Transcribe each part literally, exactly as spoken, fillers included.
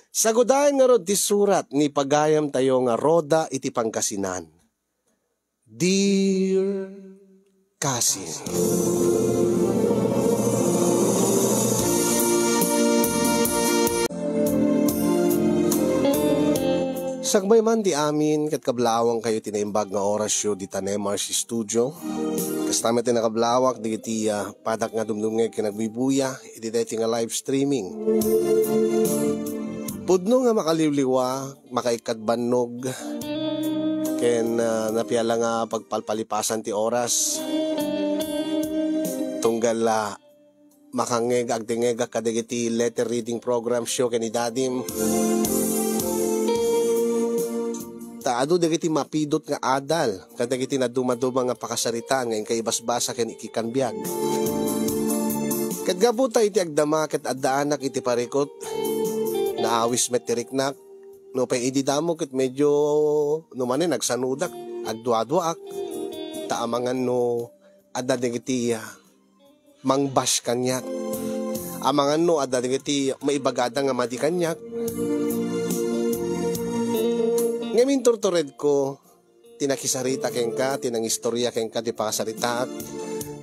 Sagudayen ngarud ti surat ni pagayamtayo nga Rhoda iti Pangasinan. Dear Cousin. Sakbay man ti amin ket kablawangkayo ti naimbag nga orasyo dita Nemar's Studio. Kasta met ti nakablawak dagiti, ah, padak nga dumdumngeg ken agbuybuya iti daytoy nga live streaming. Pudno nga makaliwliwa, makaikkat bannog, ken, ah, napiala nga pagpalpalipasan ti oras. Tunggal, ah, makangngeg, agdengngegak kadagiti letter reading programs yo ken ni Dadim. Ta adu dagiti mapidot nga adal kadagiti nadumaduma nga pakasaritaan nga inka ibasbasa ken ikikan biag. Ket gapu ta iti agdama ket addaanak iti parikut, naawis met ti riknak. Nupay idi damo ket medio no manen agsanudak, agduaduaak. Ta amangan no adda dagiti, ah, mangbash kaniak. Amangan no adda dagiti maibagada nga madi kaniak. Ngem inturturedko ti nakisarita kenka, ti nangistoria kenka ti pakasaritaak.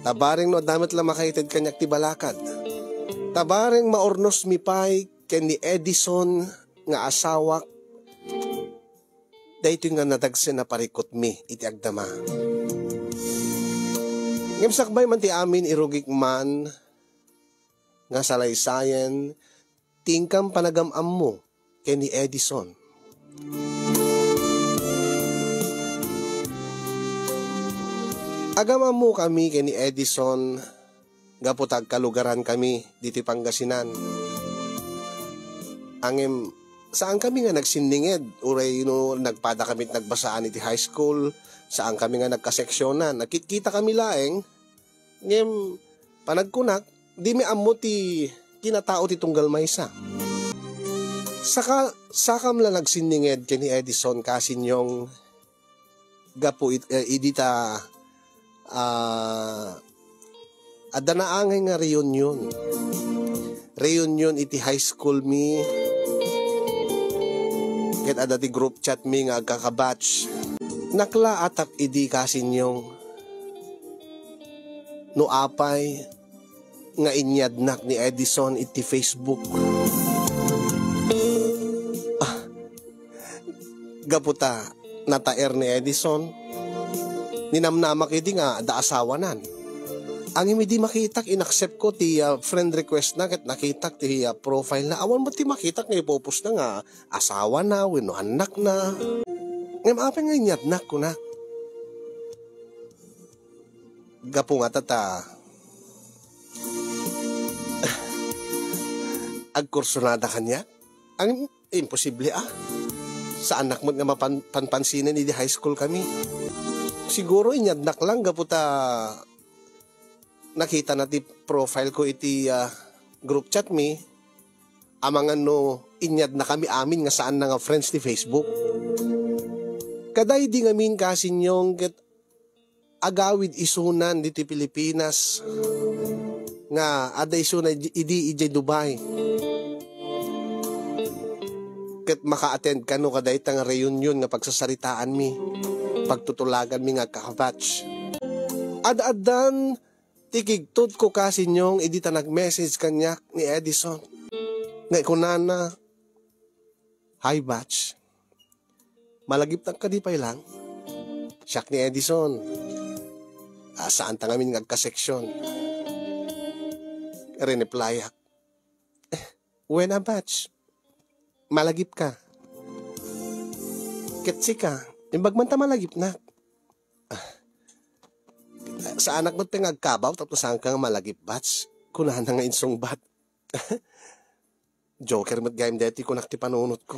Ta bareng no adda met la makaited kaniak ti balakad. Ta bareng maurnosmi pay ken ni Edison nga asawak, daytoy nga nadagsen a parikutmi iti agdama. Ngem sakbay man ti amin, irugik man nga salaysayen ti inkam panagam-ammo ken ni Edison. Agam-ammokami ken ni Edison gapu ta agkalugarankami ditoy Pangasinan. Ngem, saankami nga nagsinninged, uray no nagpadakami ti nagbasaan iti high school, saankami nga nagkaseksionan. Nagkitkitakami laeng, ngem panagkunak, dimi ammo ti kinatao ti tunggal maysa. Saka, sakam la nagsinninged ken ni Edison, Kasinyong, gapu it-, eh, idi ta, ah, adda naangay nga reunion. Reunion iti high school mi. Ket adda ti group chat mi nga agkakabatch. Naklaatak idi, Kasinyong. No apay nga inyadnak ni Edison iti Facebook. Ah, gapu ta nataer ni Edison, ninamnamak idi nga adda asawanan. Ngem idi makitak, inaccept ko ti, ah, friend request na ket nakitak ti, ah, profile na. Awan met ti makitak nga ipopost na nga asawana wenno annakna. Ngem apay nga inyadnak, kunak. Gapu nga ta, ta agkursunada kaniak? Ang imposible, ah. Saannak met nga mapan-, panpansinen idi high school kami. Siguro inyadnak lang gapu ta nakitana ti profile ko iti, ah, group chat mi. Amangan no inyadnakami amin nga saanna nga friends ti Facebook. Kadaydi ngamin, Kasinyong, ket agawid isunan ditoy Pilipinas nga adda isuna idi, idi idiay Dubai. Ket maka-attend kano kadayta nga reunion nga pagsasaritaanmi, pagtutulaganmi nga agkakabatch. Ad-addan ti kigtotko, Kasinyong, idi ta nag-message kaniak ni Edison. Nga kunana, "Hi, batch. Malagipnak kadi pay lang?" Siak ni Edison. Ah, saan ta ngamin nga agkaseksyon? Rineplyak. "Eh, wen a, batch? Malagipka. Ket sika, imbag man ta malagipnak." Ah, saanak met pay nga agkabaw tapno saanka nga malagip, batch? Kunana nga insungbat. Joker met gayam daytoy kunak ti panunotko.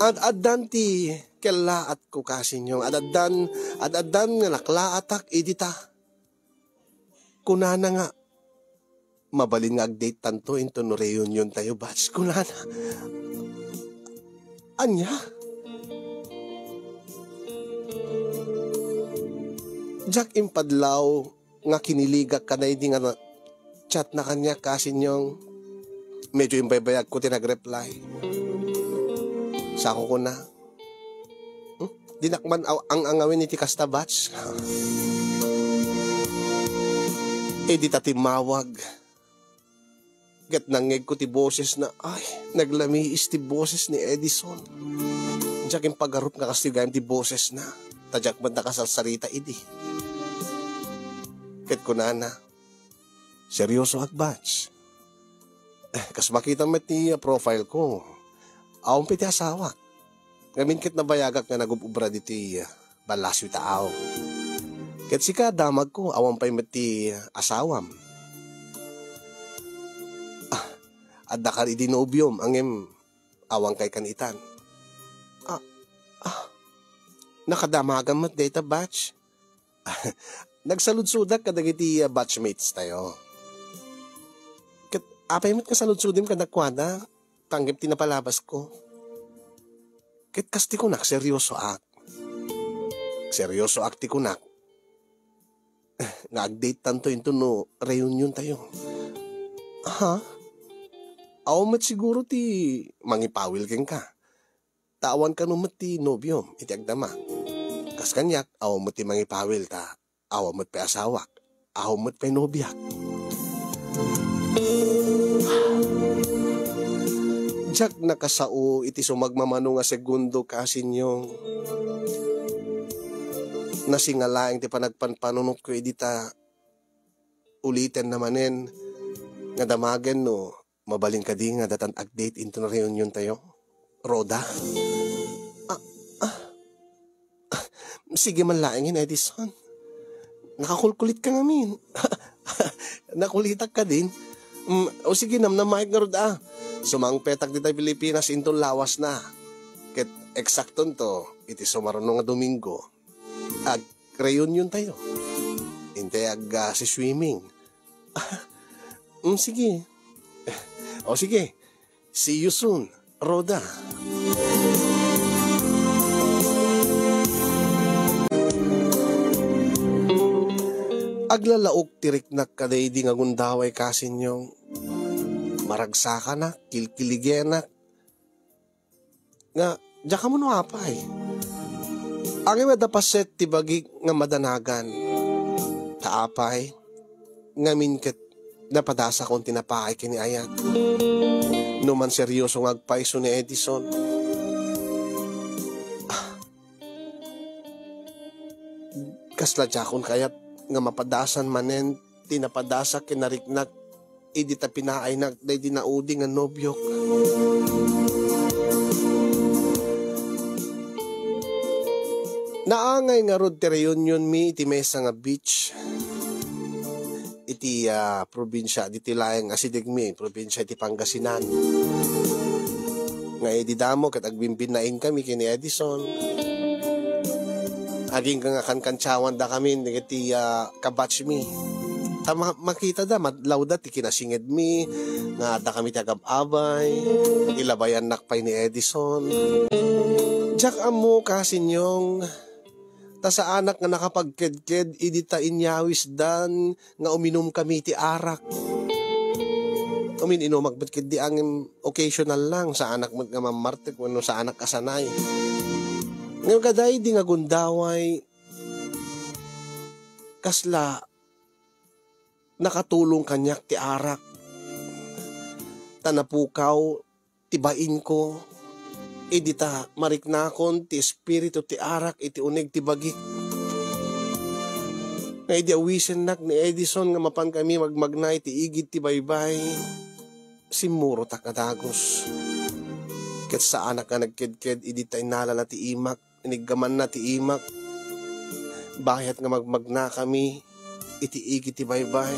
Ad-addan ti kellaatko, Kasinyong. Ad-addan, ad-addan nga naklaatak idi ta. Kunana nga, "Mabalin nga ag-date tanto inton no reunion tayo, batch," kunana. Ania? Diak impadlaw nga kiniligak kadaydi nga na-, chat na kaniak, Kasinyong. Medyo imbaybayagko ti nagreply. Sa ko kuna, "Hmm? Dinak man aw-, ang-angawin iti kasta, batch." Idi ta timmawag, ket nangngegko ti bosesna. Ay, naglamiis ti boses ni Edison. Diak impagarup nga kastoy gayam ti bosesna. Ta diak met nakasarsarita idi. Ket kunana, "Seriosoak, batch. Eh, kas makita met ti profile ko, awan pay ti asawak. Ngamin ket nabayagak nga nagub-ubra ditoy, ah, ballasyo ita aw. Ket sika, damagko, awan pay met ti asawam. Ah, adda kan idi nobiom, ngem awan kay kan itan." "Ah, ah, nakadamagam met dayta, batch." Nagsaludsodak kadagiti, ah, batchmates tayo. Ket apay met nga saludsodim kadakuada, panggep ti napalabasko. Ket kas ti kunak, seryosoak. Seryosoak ti kunak. Nga ag-date tanto inton no reunion tayo. Ha? Awan met siguro ti mangipawil kenka. Ta awan kano met ti nobiom iti agdama. Kas kaniak, awan met ti mangipawil ta awan met pay asawak, awan met pay nobiak. Diak nakasao iti sumagmamano nga segundo, Kasinyong. Nasingalaeng ti panagpanpanunotko idi ta uliten na manen nga damagen no mabalin kadi nga datan ag-date inton reunion tayo, Rhoda? Ah, ah. Sige man laengen, Edison. Nakakulkulit ka ngamin. Nakulitak kadin. Mm, o sige, namnamaek ngarud a. Sumangpetak dita Pilipinas inton lawas na. Ket eksakto nto, iti sumaruno nga Domingo, ag-reunion tayo. Intay ag, ah, si swimming. Mm, sige. O sige. See you soon, Rhoda. Aglalaok ti riknak kadaydi nga gundaway, Kasinyong. Maragsakanak, kilkiligenak. Nga, diak ammo no apay. Ngem adda paset ti bagik nga madanagan. Ta apay, ngamin ket napadasakon ti napaay ken ni ayat. No man serioso nga agpayso ni Edison. Ah. Kasla diakon kayat nga mapadasan manen ti napadasak ken nariknak idi ta pinaaynak daydi naudi nga nobiok. Naangay ngarud ti reunion mi iti maysa nga beach iti, ah, probinsia, ditoy laeng asideg mi, probinsia iti Pangasinan. Nga idi damo ket agbimbinnain kami ken ni Edison. Agingga nga kankantiawan dakamin dagiti, ah, kabatch mi. Ta ma-, makita da, madlaw da ti kinasinged mi, nga adda kami ti agab-abay, ilabayannak pay ni Edison. Diak ammo, Kasinyong, ta saanak nga nakapagkedked idi ta inyawisdan nga uminum kami ti arak. Umin-inumak met ketdi ngem occasional lang, saanak met nga mammartek wenno saanak a sanay. Ngem kadaydi nga gundaway, kasla nakatulong kaniak ti arak. Ta napukaw ti bainko, idi ta mariknakon ti espiritu ti arak iti uneg ti bagik. Nga idi awisennak ni Edison nga mapan kami magmagna iti igid ti baybay, simmurotak a dagus. Ket saanak nga nagkedked idi ta innalana ti imak. Iniggamanna ti imak. Bayat nga magmagna kami iti igid ti baybay.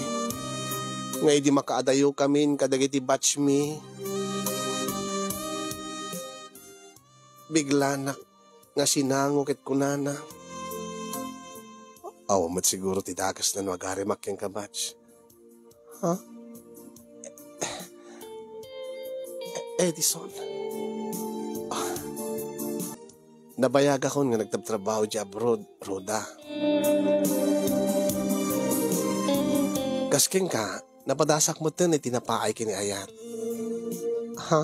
Nga idi makaadayo kamin kadagiti batch mi, biglanak nga sinango ket kunana, "Awan met siguro ti dakes no agarimak kenka, batch." Ha? Edison. Ah. Nabayagakon nga nagtrabtrabaho di abroad, Rhoda. Kas kenka, napadasak metten iti napaay ken ni ayat. Ha?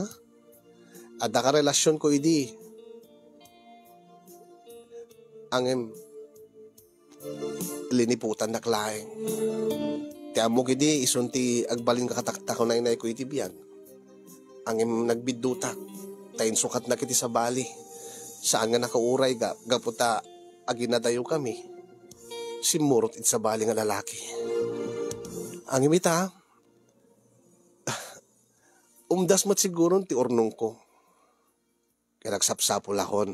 Adda karelasionko idi. Ngem, liniputannak laeng. Ti ammok idi, isun ti agbalin nga kataktak nga naynayko iti biag. Ngem nagbiddutak, ta insukatnak iti sabali. Saan nga nakauray ga-, gapu ta aginadayokami. Simmurot iti sabali nga lalaki. Ngem ita, umdas met siguron ti urnongko. Ket agsapsapulakon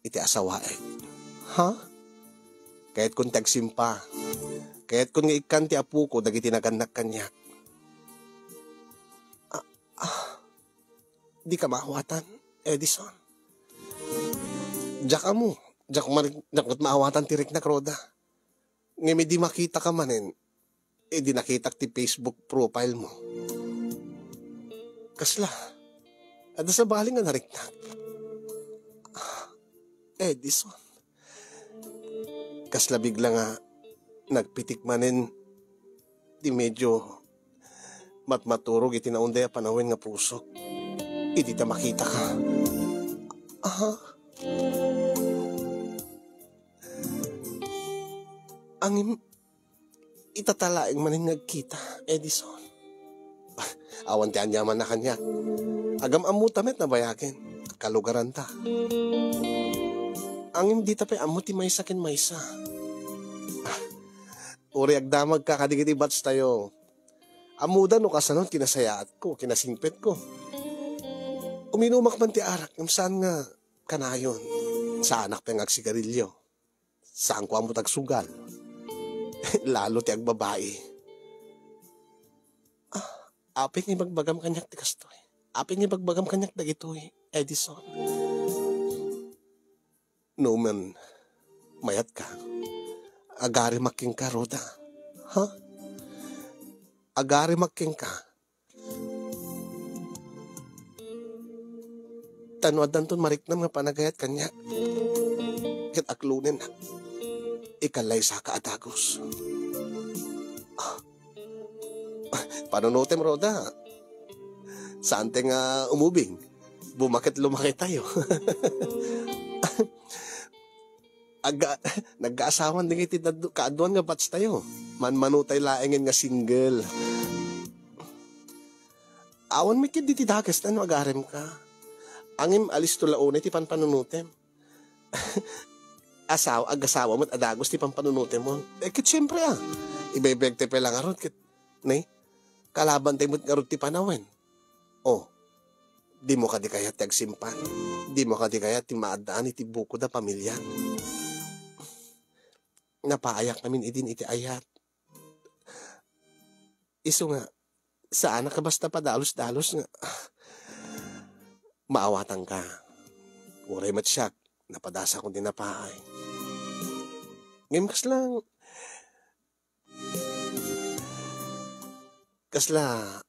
iti asawaek. Ha? Kayatkon ti agsimpa. Kayatkon nga ikkan ti apoko dagiti nagannak kaniak. Ah, ah, dika maawatan, Edison. Diak ammo, diak mari-, diak met maawatan ti riknak, Rhoda. Ngem idi makitaka manen, idi nakitak ti Facebook profile mo. Kasla, adda sabali nga nariknak. Ah, Edison. Kasla bigla nga nagpitik manen ti medyo matmaturog iti naunday a panawen nga pusok. Idi ta makitaka. Aha. Ngem, ita ta laeng manen nga agkita, Edison. Awan ti aniamanna kaniak. Agam-ammota met nabayagen. Kalugaranta. Ngem dita pay ammo ti maysa ken maysa. Ah, uray agdamagka kadagiti batch tayo. Ammoda no kasano ti kinasayaatko, kinasingpetko. Uminumak man ti arak, ngem saan nga kanayon. Saanak pay nga agsigarilyo. Saanko ammo ti agsugal. Lalo ti agbabai. Ah, apay nga ibagbagam kaniak ti kastoy? Apay nga ibagbagam kaniak dagitoy, Edison? No man, mayatka. Agarimak kenka, Rhoda. Ha? Agarimak kenka. Ta no addanton mariknam nga panagayat kaniak, ket aklonen, ikalaysaka a dagus. Ah. Panunutem, Rhoda. Saan ti nga umubing? Bumaket lumakay tayo. Aga-, nagkaasawan dagiti dadu-, kaaduan nga batch tayo. Manmanutay laengen nga single. Awan met ketdi ti dakes ta no agarem ka. Ngem alisto la unay ti panpanunutem. Asaw-, agasawa met a dagus ti panpanunutem mo. Eh, ket siempre, ah. Ibebegte pay la ngarud, ket, ne? Kalabantay met ngarud ti panawen. Oh, dimo kadi kayat ti agsimpan? Dimo kadi kayat ti maaddaan iti bukod a pamilian? Napaayak ngamin idin iti ayat. Isu nga, saanak a basta padalus-dalus nga, maawatanka. Uray met siak, napadasakon ti napaay. Ngem kasla, kasla,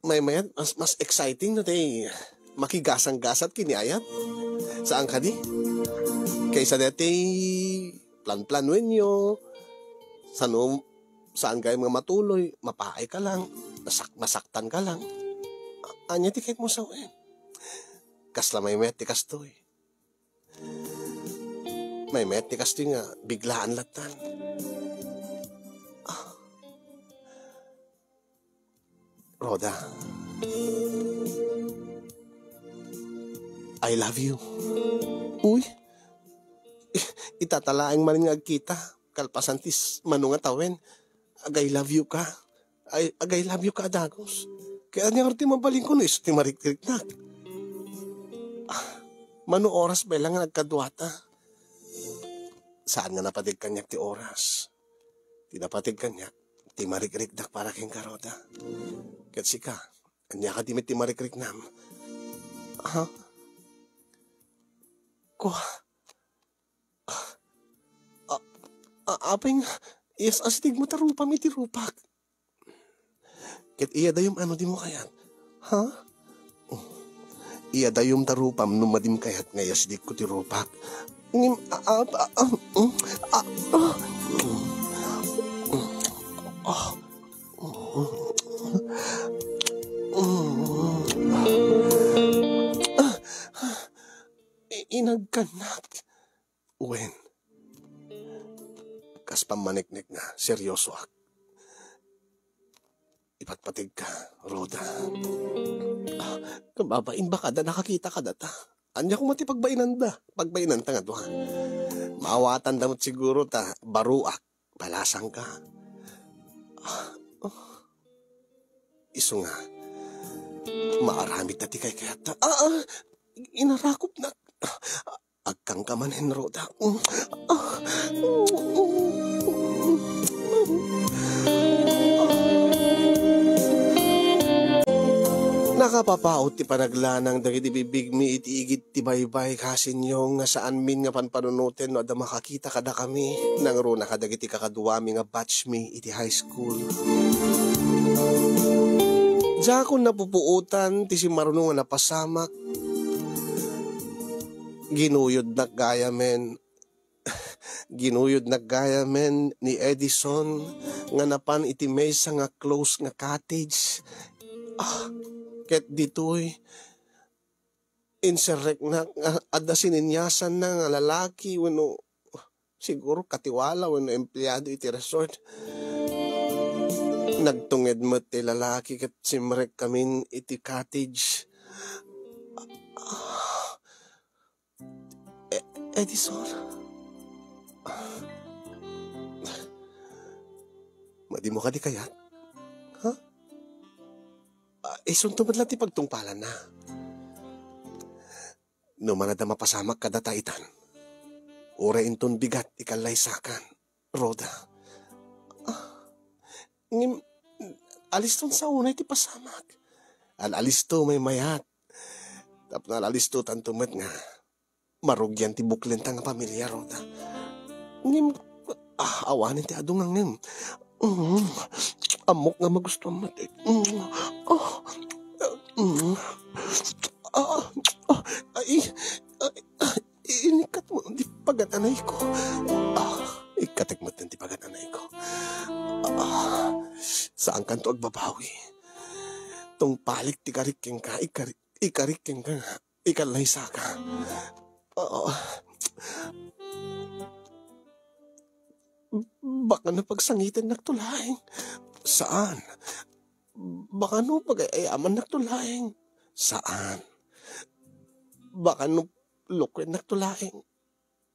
maymayat, mas, mas exciting no tay makigasang-gasat ken ni ayat. Saan kadi? Kaysa daytoy plan-planuenyo, sano, saan kayo nga matuloy, mapaay ka lang, nasak-, masaktan ka lang. A-, ania ti kayat mo sawen? Kasla maymayat ti kastoy. Maymayat ti kastoy nga biglaan lattan. Ah. Rhoda. I love you. Uy. Ita ta laeng manen nga agkita. Kalpasan ti s-, mano nga tawen. Ag-I love you ka. Ay, ag-I love you ka a dagus. Kaya ania ngarud ti mabalinko no isu ti marikriknak? Ah, mano oras pay la nga nagkaduata? Saan nga napateg kaniak ti oras? Ti napateg kaniak, ti marikriknak para kenka, Rhoda. Ket sika, ania kadi met ti marikriknam? Ha? Kua-, a-, a-, apay nga, iyas-asdegmo ta rupam iti rupak. Ket iyadayom ano dimo kayat? Ha? Iyadayom ta rupam no madim kayat nga iyasdegko ti rupak. Ngem, a, a, a, a, mm, a, a, mm, ah, mm, mm, mm. inagkannak. Wen, kas pammaneknek nga, seryosoak. Ipatpategka, Rhoda. Ah, kababain, baka da nakakita kadata. Ania koma ti pagbainanda? Pagbainanta nga dua. Maawatanda met siguro ta baruak. Balasangka. Ah, oh. Isu nga, maaramidta ti kaykayatta. Ah, ah, inarakopnak. Agkangka manen, Rhoda. Mm. Ah. Nakapapaut ti panaglanang dagiti bigbigmi iti igid ti baybay, Kasinyong, nga saanmin nga panpanunoten no adda makakita kadakami. Nangruna kadagiti kakaduami nga batchmi iti high school. Diakon napupuotan ti simmaruno nga napasamak. Ginuyodnak gayamen. Ginuyodnak gayamen ni Edison nga napan iti maysa nga close nga cottage. Ah, ket ditoy, inserreknak nga adda sininyasanna nga lalaki wenno siguro katiwala wenno empleado iti resort. Nagtunged met ti lalaki ket simrekkamin iti cottage. Ah, E-, Edison? Madimo kadi kayat? Ha? Ah, isunto met la ti pagtungpalanna. No man adda mapasamak kadata itan, uray inton bigat ti kallaysakan, Rhoda. Ah, ngem, aliston sa unay ti pasamak. Al-alisto maymayat. Tapno al-alistotanto met nga marugian ti buklenta nga pamilia, Rhoda. Ngem, ah, awanen ti adu nga ngem. Mm, ammok nga magustuam met. Mm, ah, mm, ah, ah, ay, ay, ay, inikkat mo ti pagan-anayko. Ah, ikkatek met ti pagan-anayko. Ah, saankanto agbabawi. Tungpalik ti karik kenka, ikari-, ikarik kenka nga. Ikalaysaka. Ah, baka no pagsangitennakto laeng. Saan? Baka no pagay-ayamannakto laeng. Saan? Baka no lukuennakto laeng.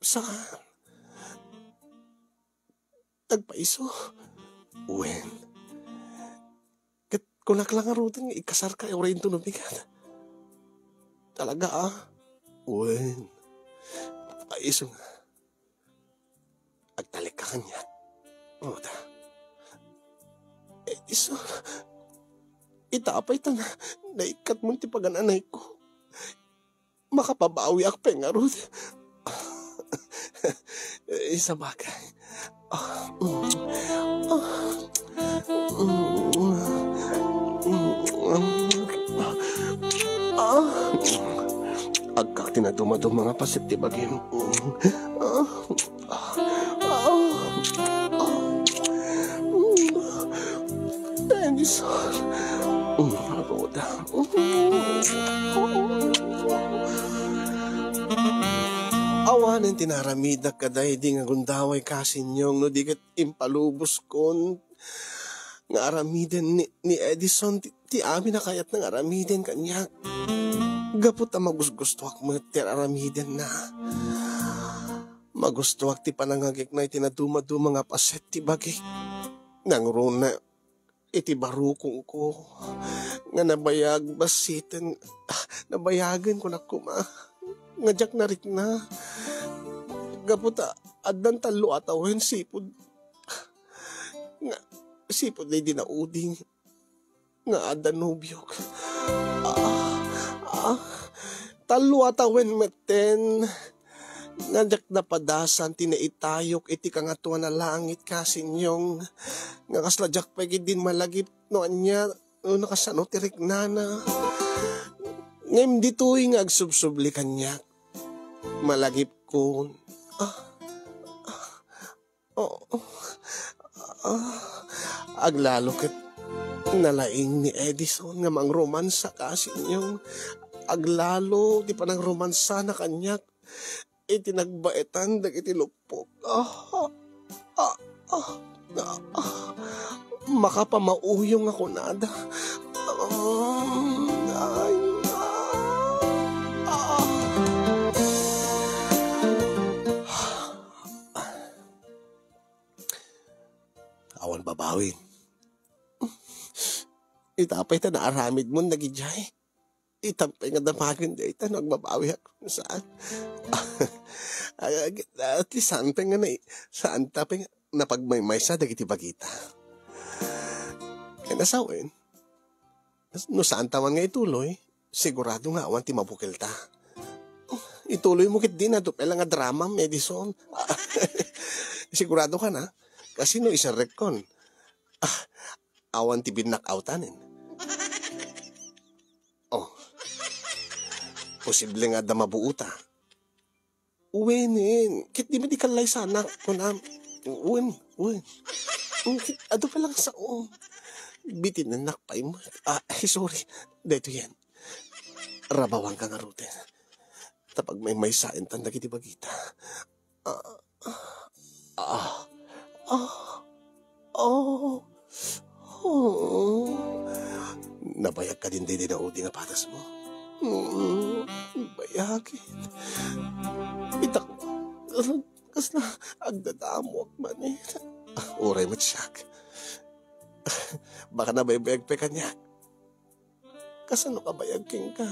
Saan? Nagpaiso. Wen. Ket kunak la ngaruden nga ikasarka, uray inton no bigat. Talaga, a? Wen. Paiso nga. Agtalekka kaniak. Rhoda. Edison. Ita apay ta na, naikkatmon ti pagan-anayko. Makapabawiak pay ngarud. Isabagay. Ah, mm. Ah, mm. Ah, mm. Agkak ti naduma-duma nga paset ti bagim. Ah, ah, ah, ah. Edison. Mm, Rhoda. Awanen ti naramidak kadaydi nga gundaway, Kasinyong, no di ket impaluboskon nga aramiden ni, ni Edison ti, ti amin a kayatna nga aramiden kaniak. Gapu ta magusgustoak met ti aramidenna. Magustoak ti panangagikna iti naduma-duma nga paset ti bagik. Nangruna iti barukongko nga nabayag bassiten, nabayagen kunak koma nga diak narikna. Gapu ta addan tallo a tawen sipud nga, sipud daydi nauding nga adda nobiok. Ah, ah, tallo a tawen metten nga diak napadasan ti naitayok iti Kangatoan a Langit, Kasinyong, nga kasla diak pay ketdin malagip no ania, no kasano ti riknana. Ngem ditoy nga agsubsubli kaniak, malagipkon. Ah, ah, Oo. Ah, aglalo ket nalaing ni Edison nga mangromansa, Kasinyong. Aglalo ti panangromansana kaniak. iti nagbaetan dagiti lukpok. Ah, ah, ah, ah, makapamauyong a kunada. Ah, ay, ah, ah. Awan babawi. Ita pay ta naaramidmon dagidiay. Itan pay nga damagen dayta no agbabawiak. Saan? At least saan pay nga nai-, saan ta pay nga napagmaymaysa dagiti bagita. Kaya nasawen, no saan ta man nga ituloy, sigurado nga awan ti mabukelta. Ituloy mo ket dina, adu pay la nga drama, Edison. Sigurado ka na? Kasi no iserrekkon, ah, awan ti binnak-outanen. Oh. Posible nga adda mabuota. Wenen, ket di met ikallaysanak, kunam. Wen, wen. Mm, ket adu pay la nga sao. Bitinennak pay met. Ah, ay, sorry. Daytoyen. Rabawanka ngaruden. Ta pagmaymaysaentan dagiti bagita. Ah, ah, ah, oh, oh. Nabayag kadin daydi naudi nga patasmo? Mm, bayagin. Ita, kasla agdadamoak manen. Ah, uray met siak. Baka nabaybayag pay kaniak. Kasano ka bayag kenka?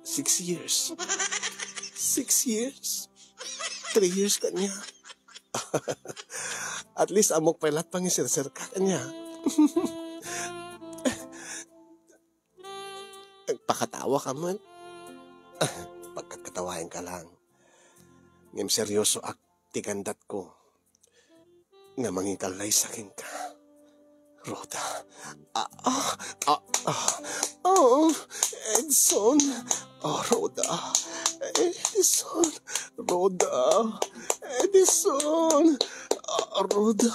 Six years. Six years? Three years kaniak. At least, ammok pay la't pangiserserka kaniak. Pakatawa ka met. Pagkatkatawaenka lang. Ngem seryosoak ti kandatko nga mangikallaysa kenka. Rhoda. Ah, ah, ah, ah, ah, Edison. Ah, Rhoda. Edison. Rhoda. Edison. Ah, Rhoda.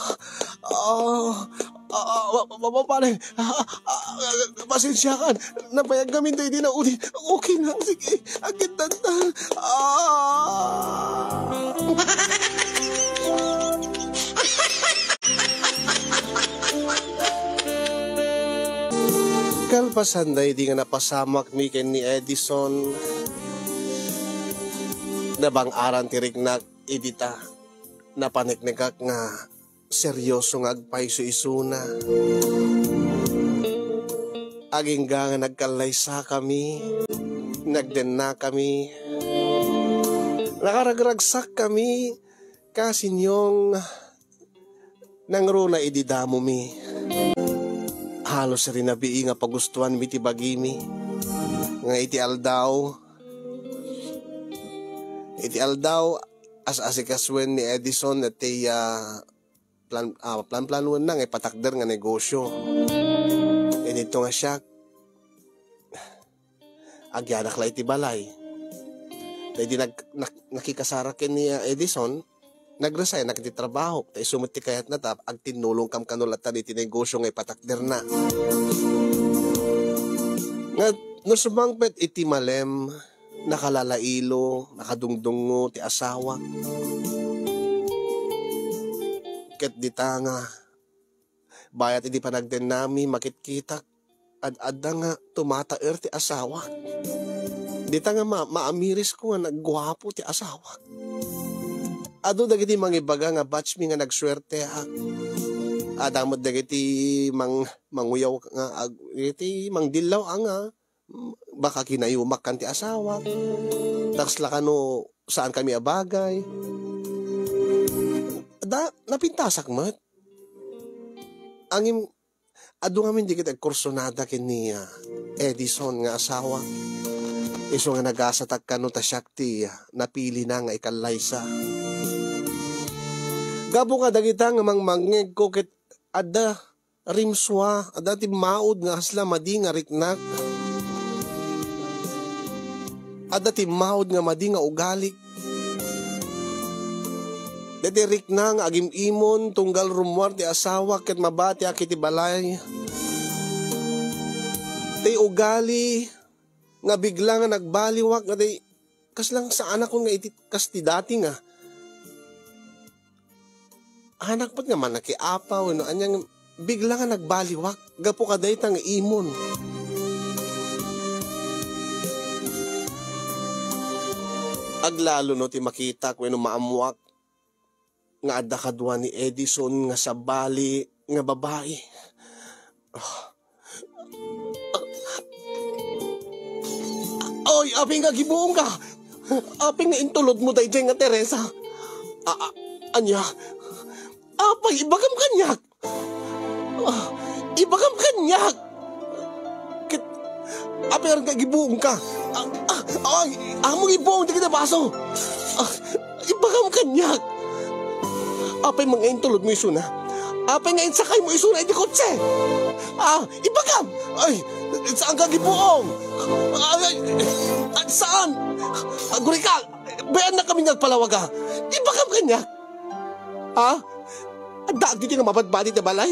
Ah, ah, ah, pa-, pa-, pa-, pare. Ah, ah, ah, pasensya ka. Nabayag ngamin daydi naudi. Okay lang. Sige. Agitdan ta. Ah! Kalpasan daydi nga napasamakmi ken ni Edison, nabang-aran ti riknak idi ta napaneknekak nga seryoso nga agpayso-isuna. Agingga nga nagkallaysakami, nagdennakami, nakaragragsakkami, kasinyong nangruna idi damomi. Halos rinabii nga pagustoanmi ti bagimi, nga iti aldaw, iti aldaw, as-asikasuen ni Edison ti, ah, plan-, ah, plan-planuenna nga ipatakder nga negosyo. Iti nga siak, agyanak la iti balay. Daydi nag-, nak-, nakikasarak ken ni, ah, Edison, nag-resignak iti trabaho. Ta isu met ti kayatna ta agtinnulongkam kano latta iti negosyo nga ipatakderna. Nga no sumangpet iti malem, nakalalailo, nakadungdungngo ti asawak. Ket dita nga, bayat idi panagdennami, makitkitak, ad-adda nga tumataer ti asawak. Dita nga ma-, maamirisko nga nagguapo ti asawak. Adu dagiti mangibaga nga batch mi nga nagsuerteak. Adda met dagiti mang-, manguyaw nga ag-, iti mangdillaw a nga baka kinayumak kan ti asawak. Kasla kano saan kami a bagay. Da, napintasak met. Ngem, adu ngamin dagiti agkursunada ken ni, ah, Edison nga asawa. Isu nga nagasatak kano ta siak ti, ah, napilina nga ikallaysa. Gapu kadagita nga mangmangngegko ket adda rimsua, adda timmaud nga kasla madi nga riknak. Adda timmaud nga madi nga ugalik. Daydi rikna nga agim-imon tunggal rummuar ti asawak ket mabatiak iti balay. Ti ugali nga bigla nga nagbaliwak nga ti Kasla nga saanakon nga iti kas ti dati nga. Anak met nga manakiapa wenno ania nga bigla nga nagbaliwak gapu kadayta nga imon. Aglalo no ti makitak wenno maammoak nga adda kadua ni Edison nga sabali nga babai. Ah. Oy, apay nga gibuongka? Apay nga intulodmo daydiay nga Teresa? A-, a-, ania? Apay, ibagam kaniak? Ah, ibagam kaniak? Ket, apay nga gibuongka? Ah, ah, ay, among ibuong dagiti baso. Ah, ibagam kaniak. Apay nga intulodmo isuna? Apay nga insakaymo isuna iti kotse? Ah, ibagam! Ay, saanka gibuong? Ay, ay, ay, saan? Agurika! Bayanna kami nga agpalawaga. Ibagam kaniak? Ha? Adda ditoy nga mabadbadi ti balay?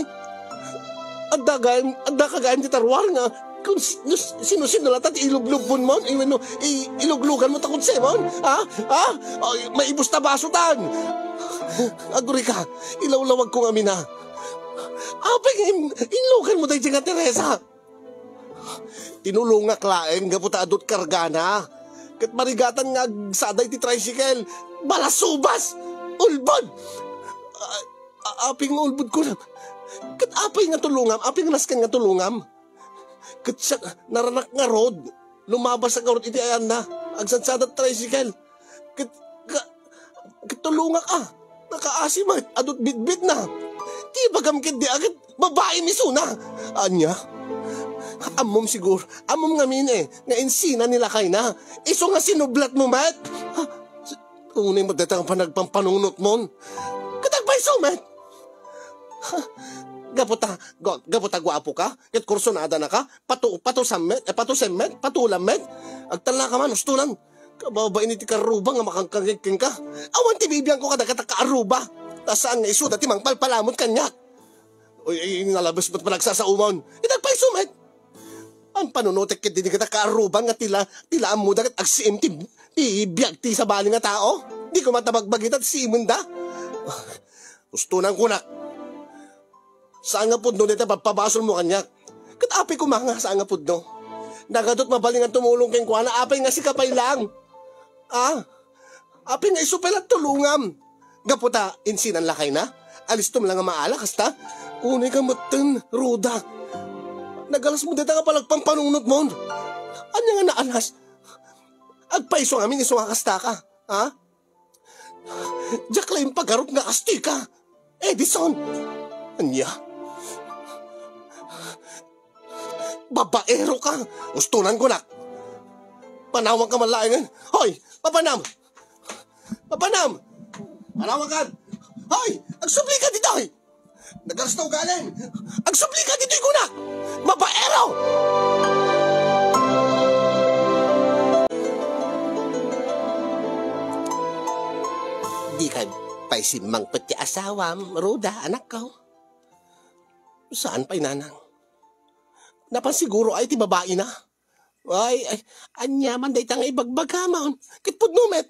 Adda gayam, adda kagayam ti taruar nga kun s-, no s-, sino-sino lata ti ilublubon mon? Ay, wenno, i-, iluglugan mo ta kotse mon? Ha? Ha? Ay, maibus ta baso tan. Agurika, ilawlawag ko nga mina. Apay nga in-, inlugan mo daydiay nga Teresa? Tinulongak laeng gapu ta adut kargana. Ket marigatan nga agsada iti tricycle. Balasubas! Ulbod! A-, a-, apay nga ulbod ko na. Ket apay nga tulongam? Apay nga nasken nga tulongam? Ket siak, naranak ngarud. Lumabas ngarud iti ayanna. Agsadsada tricycle. Ket, ka-, ket tulongak a. Nakaasi met, adut bitbitna. Ti ibagam ketdi a ket babaim isuna. Ania? Ammom sigur, ammom ngamin, eh, nga insina ni lakayna. Isu nga sinublatmo met. Unay met dayta nga panagpampanungnotmon. Ket agpayso met. Gapu ta, ga-, gapu ta guapo ka, ket kursunada na ka, patu-, patusam met, eh, patusem met, patulam met. Agtalna ka man, ustonan. Kababain iti kaarruba nga makangkangeg kenka. Awan ti bibiangko kadagita kaarruba. Ta saan nga isuda ti mangpalpalamon kaniak. Oy, ay, nalabes met panagsasaoman. Ket agpayso met. An panunotek ket dagita kaarruba nga tila, tila ammoda ket agsiim ti, ti biag ti sabali nga tao. Di koma ta bagbagita ti siimenda. Ustonan kunak. Saan nga pudno dayta pagpabasolmo kaniak? Ket apay koma nga saan nga pudno? Nagadut mabalingan tumulong kenkuana, apay nga sika pay lang? Ah? Apay nga isu pay lang tulongam? Gapu ta insinan lakayna? Alistom lang nga maala kasta? Unay ka metten, Ruda. Nagalasmo dayta nga panagpampanungnotmon. Ania nga naalas? Agpayso ngamin isu nga kasta ka, ha? Diak la impagarup nga kastoy ka, Edison. Ania? Babaero ka. Ustonan ko nak. Panawang ka man laengen. Hoy, papanam! Papanam! Panawangan! Hoy, agsubli ka ditoy! Nagalas ta ugaling! Agsubli ka ditoy kunak! Babaero! Di ka pay simmangpet ti asawam, Ruda, anakko. Saan pay, nanang? Napan siguro ay ti babaina. Ay, ay, ania man dayta nga ibagbagam? Ket pudno met.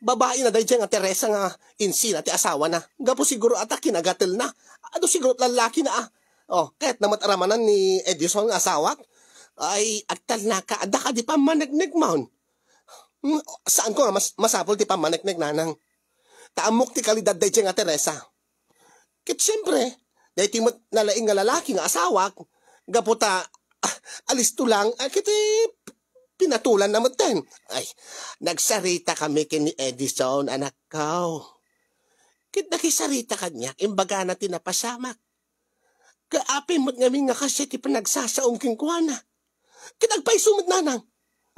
Babaina daydiay nga Teresa nga insina ti asawana. Gapu siguro a ta kinagatelna. Adu siguro lallakina a. Oh, kayatna met a ramanan ni Edison nga asawak. Ay, agtalnaka, adda kadi pammaneknekmon? Hmm, saanko nga mas-, masapul ti pammaneknek, nanang. Ta ammok ti kalidad daydiay nga Teresa. Ket siempre, daytoy met nalaing nga lalaki nga asawak, gapu ta, ah, alisto lang, ah, ket, eh, pinatulanna metten. Ay, nagsarita kami ken ni Edison, anakko. Ket nakisarita kaniak, imbagana ti napasamak. Kaapay met ngamin nga kasdiay ti panagsasaom kenkuana. Ket agpayso met, nanang.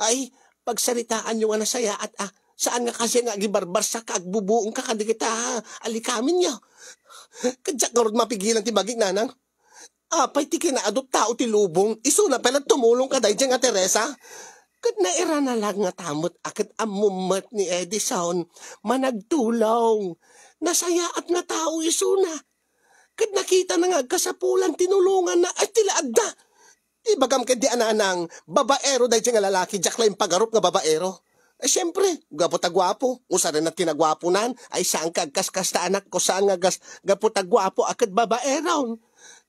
Ay, pagsaritaanyo nga nasayaat a, saan nga kasdiay nga agibarbarsak ka, agbubuong ka kadagita a likaminyo. Ket diak ngarud mapigilan ti bagik, nanang. Apay ti kinaadut tao ti lubong, isuna pay la tumulong kadaydiay nga Teresa? Ket nairana lang nga ta met a ket ammom met ni Edison, managtulong. Nasayaat nga tao isuna. Ket nakitana nga agkasapulan, tinulonganna, ay, ti la adda. Ibagam ketdi a, nanang, babaero daydiay nga lalaki, diak la impagarup nga babaero. Ay, siempre, gapu ta guapo. Usaren ti naguaponan. Ay, saan ka agkaskasta, anakko, saan nga gas-, gapu ta guapo a ket babaeron.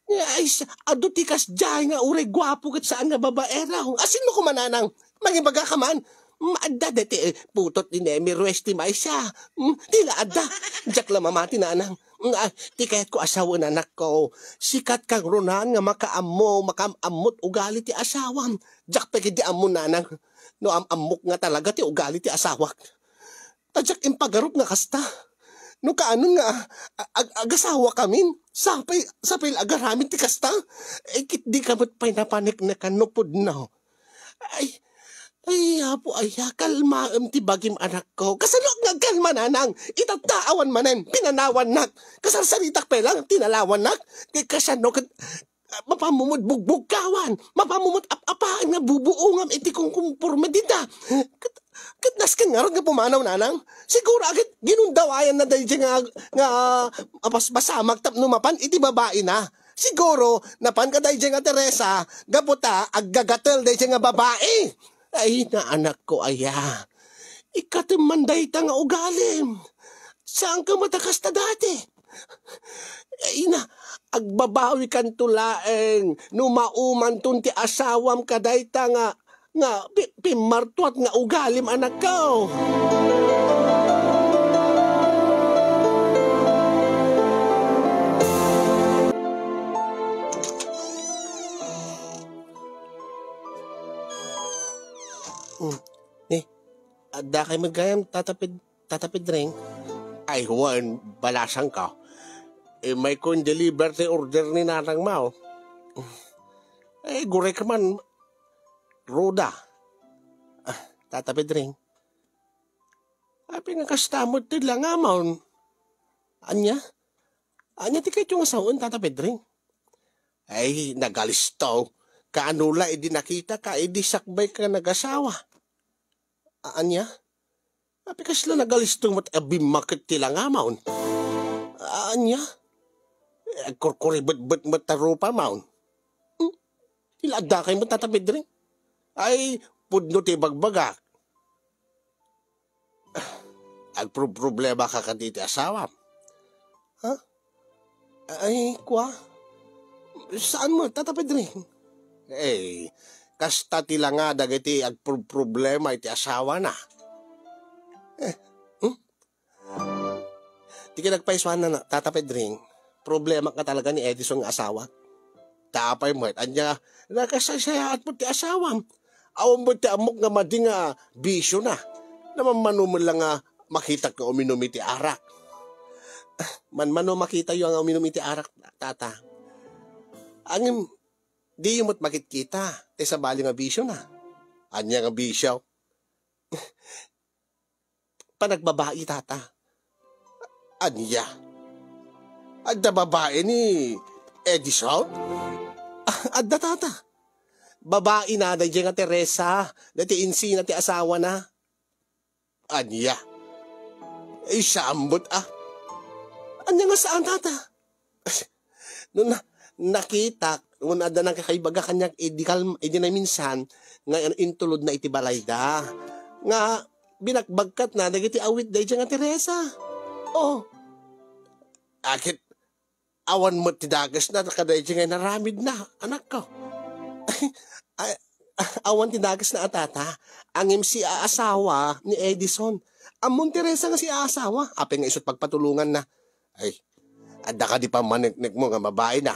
Ay, sa-, adu ti kasdiay nga uray guapo ket saan nga babaeron. Asino koma, nanang? Mangibaga ka man. Mm, adda deti, eh, putot ni Nemi Ruiz ti maysa. Mm, ti la adda. Diak la mamati, nanang. Mm, ah, ti kayatko a sawen, anakko. Sikat kang runan nga makaammo, makaam-ammot ugali ti asawam. Diak pay ketdi ammo, nanang. No am-ammok nga talaga ti ugali ti asawak. Ta diak impagarup nga kasta. No kaanon nga a-, ag-, agasawakamin, sapay, sapay la agaramid ti kasta. Eh, ket dika met pay napaneknekan no pudno. Ay, ay, Apo, aya, kalmaem ti bagim, anakko. Kasano nga agkalma, nanang? Itatta, awan manen, pinanawannak. Kasarsaritak pay lang, tinalawannak. Kay kasano ket, ah, mapammumod bugbugkawan, mapammumod ap-apaen nga bubuongam iti kongkonporme dita. Ket, ket nasken ngarud nga pumanaw, nanang? Siguro agid ginundawayanna daydiay nga, nga, ah, basbasamak tapno mapan iti babaina. Siguro, napan kadaydiay nga Teresa, gapu ta aggagatel daydiay nga babai. Ay, na, anakko aya. Ikatem man dayta nga ugalim. Saan ka met a kasta dati? Ay na, agbabawikanto laeng no maumanton ti asawam kadayta nga, nga pi-, pimmartuat nga ugalim, anakko. Hmm. Eh, adda kay met gayam, Tata Ped-, Tata Pedring? Ay, wen, balasangko. Immayko in-deliver ti order ni Nanang Mao. Eh, gurek man, Ruda. Ah, Tata Pedring. Apay nga kasta met ti langamon? Ania? Ania ti kayatyo nga sawen, Tata Pedring? Ay, nagalisto. Kaano la idi nakita ka, idi sakbay ka nagasawa? A-, ania? Apay kasla nagalisto met a bimmaket ti langamon? A-, ania? Eh, agkurkuribetbet met ta rupa maon. Hmm? Ti la adda kay met, Tata Pedring? Ay, pudno ti bagbagak. Agproproblema ka kaditi asawam? Ha? Ay, kua? Saan met, Tata Pedring? Eh, kasta ti langa dagiti agproproblema iti asawana. Eh, hmm? Ti kinagpaisuanna, Tata Pedring, problema ka talaga ni Edison nga asawa. Ta apay met, ania, nakasaysayaat met ti asawam. Awan met ti ammok nga madi nga bisiona. Namanmano met la nga makitak nga uminum iti arak. Manmano makitayo nga uminum iti arak, Tata. Ngem, diyo met makitkita ti sabali nga bisiona. Ania nga bisio? Panagbabai, Tata. Ania? Adda babai ni Edison? Ah, adda, Tata. Babaina daydiay nga Teresa, daytoy insina ti asawana. Ania? Ay, saan met, ah. Ania nga saan, Tata? No na-, nakitak, no adda nakakaibaga kaniak idi kal-, idi naminsan nga intulodna iti balayda, nga binakbagkatna dagiti awit daydiay nga Teresa. Oh. Aket awan met ti dakesna kadaydiay nga inaramidna, anakko. Ay, awan ti dakesna a, Tata. Ngem si aasawa ni Edison. Ammon, Teresa, nga si aasawa. Apay nga isu ti pagpatulonganna. Ay, adda kadi pammaneknekmo nga babaina?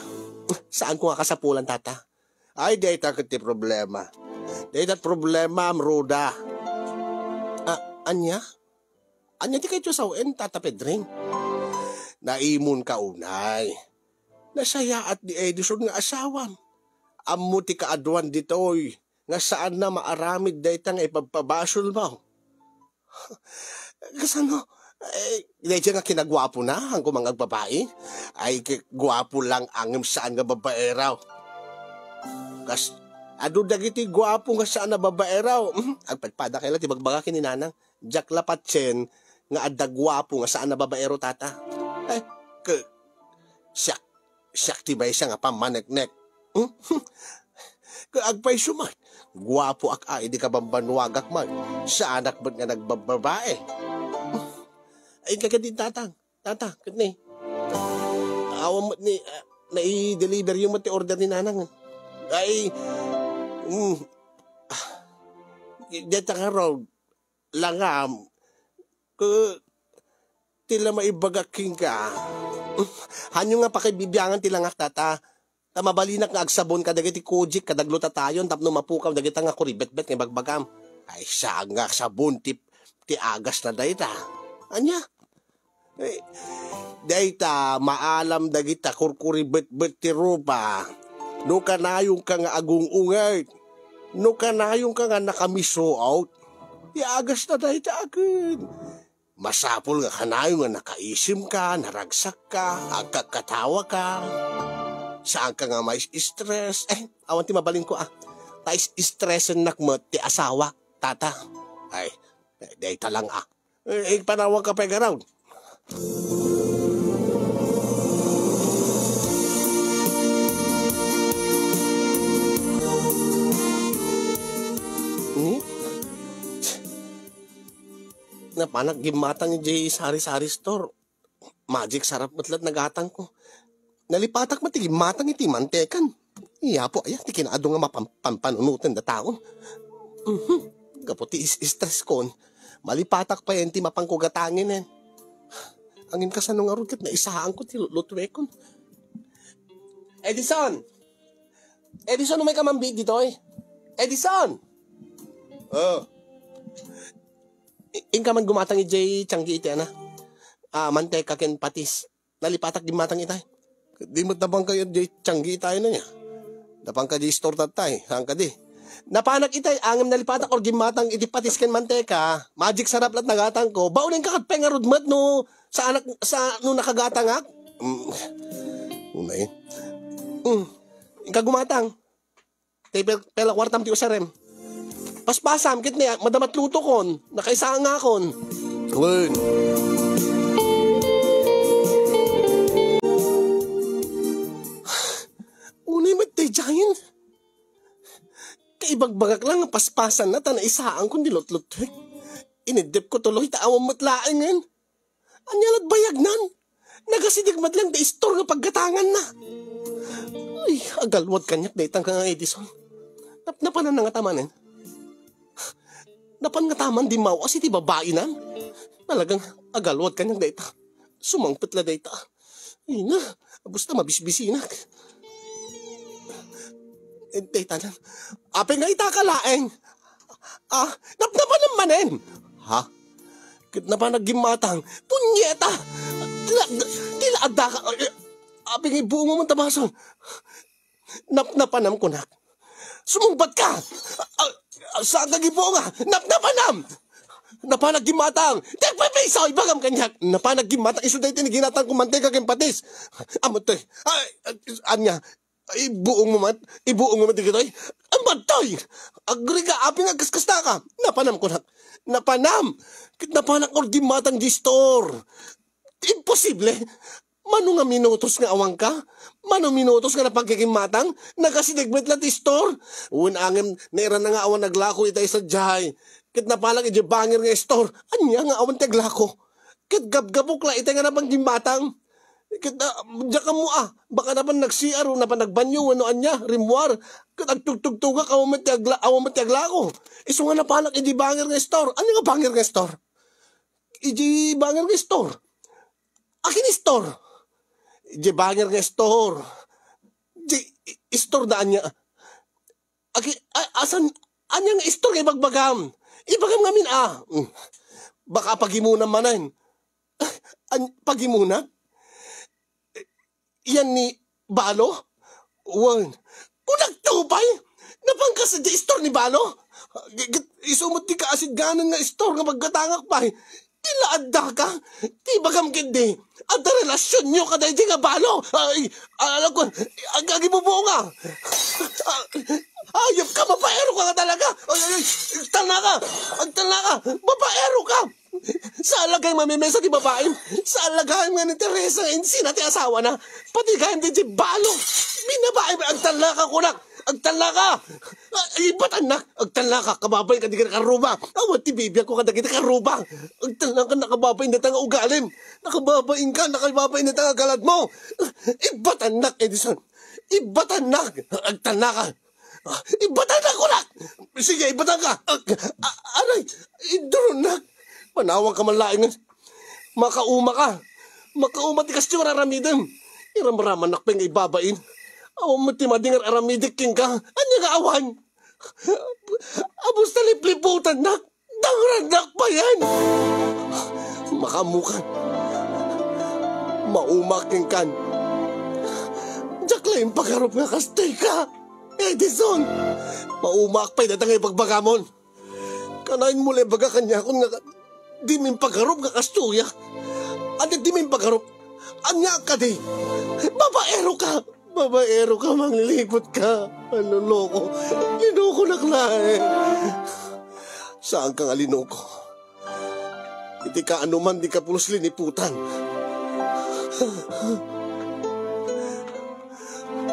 Saanko nga kasapulan, Tata. Ay, dayta ket ti problema. Dayta ti problema, Ruda. Ah, ania? Ania ti kayatyo a sawen, Tata Pedring? Naimonka unay. Nasayaat ni Edison nga asawam. Ammo ti kaaduan ditoy nga saanna maaramid dayta nga ipabpabasolmo. Kasano? Eh, daydiay nga kinaguapona, haanko man nga agbabai? Ay, ki-, guapo lang, ngem saan nga babaero. Kas, adu dagiti guapo nga saan a babaero. Hmm, agpadpada kay la ti bagbaga ken ni Nanang. Diak la patien nga adda guapo nga saan a babaero, Tata. Eh, ke-, siak, siak ti maysa nga pammaneknek. Hmm? Agpayso man. Guapoak a, idi kabambannuagak man. Saanak met nga nagbababae. Ay, kagadi, tatang. Tata, ket ni. Awan met ni, ah, nai-deliver yo met ti order ni nanang. Ay, mm, ah, deta nga raw, langam, ke, ti la maibagak kenka. Hanyo nga pakibibiangan ti langak, tata. Ta mabalinak nga agsabon kadagiti Kojic, kadagiti glutatayon tapno mapukaw dagita nga kuribetbet nga ibagbagam. Ay, saan nga agsabon ti, ti agasna dayta? Ania? Eh, dayta, maalam dagita kurkuribetbet ti rupa. No kanayonka nga agung-unget, no kanayonka nga nakamisuot, ti agasna dayta ket. Masapul nga kanayon nga nakaisimka, naragsakka, agkakatawaka. Saanka nga mais-stress. Eh, awan ti mabalinko, ah. Ta is-stressennak met ti asawak, tata. Ay, eh, dayta lang, ah. Eh, eh, panawagka pay garud. Hmm? Napanak gimmatang idiay sari-sari store. Magic Sarap met la't nagatangko. Nalipatak met ti gimmatang iti mantekan. Ay Apo, aya ti kinaadu nga mapan-, panpanunotenda taon. Mhm. Gapu ti is-, stress kon, malipatak pay ti mapanko gatangen. Angin kasano ngarud ket naisaanko ti lutlutuekon. Edison! Edison, umay ka man biit ditoy? Edison! Oh. I-, inka man gumatang idiay tianggi iti ana. Ah, manteka ken patis. Nalipatak gimmatang itay. Di met napanka idiay tianggi itay na niya. Napanka idiay store tattay. Saan ka di? Napanak itay, angem nalipatak or gimmatang iti patis ken manteka. Magic Sarap la't nagatangko. Baonenka ket pay ngarud met no saanak, sa, no nakagatangak. Mm. Unay. Mm. Inka gumatang. Tay pel-, pela kuartam ti usarem. Paspasam, ket ni, madama ti lutokon, nakaisangakon. Wen. Unay met ti Giant. Kaibagbagak lang nga paspasanna ta naisaankon ti lutlutek. Iniddepko tuloy ta awan met laengen. Ania la't bayagnan? Nagasideg met laeng ti istor nga paggatanganna. Ay, agalwad kaniak dayta nga Edison. Napnapananna ngata manen. Napan ngata man dimmawas iti babainan. Talagang agalwad kaniak dayta. Sumangpet la dayta. Ay na, agusta mabisbisinak. Entay tanan. Apay nga ita ka laeng? Ah, napnapanam manen. Ha? Ket napanak gimmatang. Punyeta! Tila, tila adda ka. Ay, apay nga ibuong mo man tabason. Napnapanam kunak. Sumungbat ka! Ah, ah, saan ka gibuong, ah? Napnapanam! Napanak gimmatang. Tagpipisa, ibagam kaniak. Napanak gimmatang. Isu daytoy ni ginatang ko mantega ken patis. Amo toy. Ay, ania? Ibuong mo met, ibuong mo met dagitoy. Ang badtoy! Agriga, apay nga kaskasta ka. Napanam kunak. Napanam! Ket napanak or gimmatang di store. Imposible! Mano nga minutos nga awan ka? Mano minutos nga napagkikimmatang? Nagasideg met la ti store. Wen angem, nairana nga awan naglako itay sadiay. Ket napanak idiay bangir nga store. Ania nga awan ti aglako? Ket gabgabok la itay nga napan gimmatang. Ket, ah, diak ammo, ah, baka napan nag-C R o napan nagbanyo wenno ania, rimmuar. Ket agtugtugtugak, awan met ti agla-, awan met ti aglako. Isu nga napanak idi bangir nga store. Ania nga bangir nga store? Idi bangir nga store? Akin store? Idi bangir nga store. Idi i-, store da ania? Agi, a-, asan, ania nga istor nga ibagbagam? Ibagam ngamin, ah. Mm. Baka pagimunam manen. An-, pagimunak? Yan ni Balo? Wen. Kunakto pay? Napan ka sa di istor ni Balo? G-, g-, isu met ti kaasidganan nga istor nga pagkatangak pay. Ti la adda ka? Ti bagam ketdi, adda relasionyo kadaydi nga Balo? Ay, alam ko, ag-, agibubuo nga. Ah, ayop ka, babaero ka nga talaga. Ay, ay, ay, agtalna ka. Agtalna ka. Babaero ka. Saan la gayam mamimesa ti babaim? Saan la gayam nga ni Teresa nga insina ti asawana? Pati gayam ti, ti Balo. Binabae, agtalna ka kunak. Agtalnaka! Ah, ibatannak! Agtalnaka! Kababainka dagiti karruba! Awan ti bibiagko kadagiti karruba! Agtalnaka, nakababain dayta nga ugalim! Nakababainka! Nakababain dayta nga galadmo! Ibatannak, Edison! Ibatannak! Agtalnaka! Ah, ibatannak, kunak! Sige, ibatanka! Ag-, a-, aray! Iduronnak! Manawangka man laengen! Makauma ka! Makauma ti kastoy nga aramidem! Iramramannak pay nga ibabain! Awan met ti madi nga aramidek kenka! Ania nga awan? Abus ta lipliputannak! Dangrannak payen! Makaammokan! Maumak kenkan! Diak la impagarup nga kastoyka! Edison! Maumak pay dayta nga ibagbagamon! Kanayon mo la ibaga kaniakon nga dimo impagarup nga kastoyak? Ania dimo impagarup? Ania kadi? Babaero ka! Babaero ka, mangliliput ka! Manloloko! Linokonak laeng! Saanka nga linoko? Iti kaanoman di kapulos liniputan.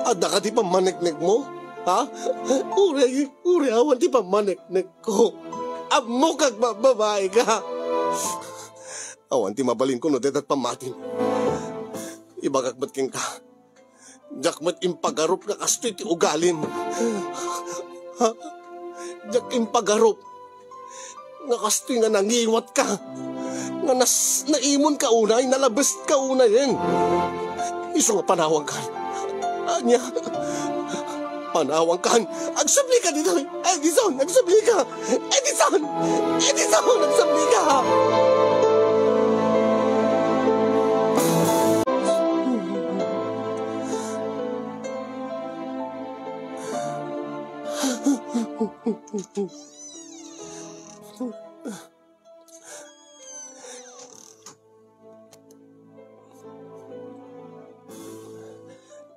Adda kadi pammaneknekmo? Ha? Uray, uray awan ti pammaneknekko. Ammok a agbababaika. Awan ti mabalinko no dayta ti pammatim. Ibagak met kenka. Diak met impagarup nga kastoy ti ugalim. Ha? Diak impagarup nga kastoy nga nangiwatka, nga nas-, naimonka unay, nalabeska unayen. Isu nga panawangkan. Ania? Panawangkan. Agsublika ditoy. Edison, agsublika. Edison! Edison, agsublika!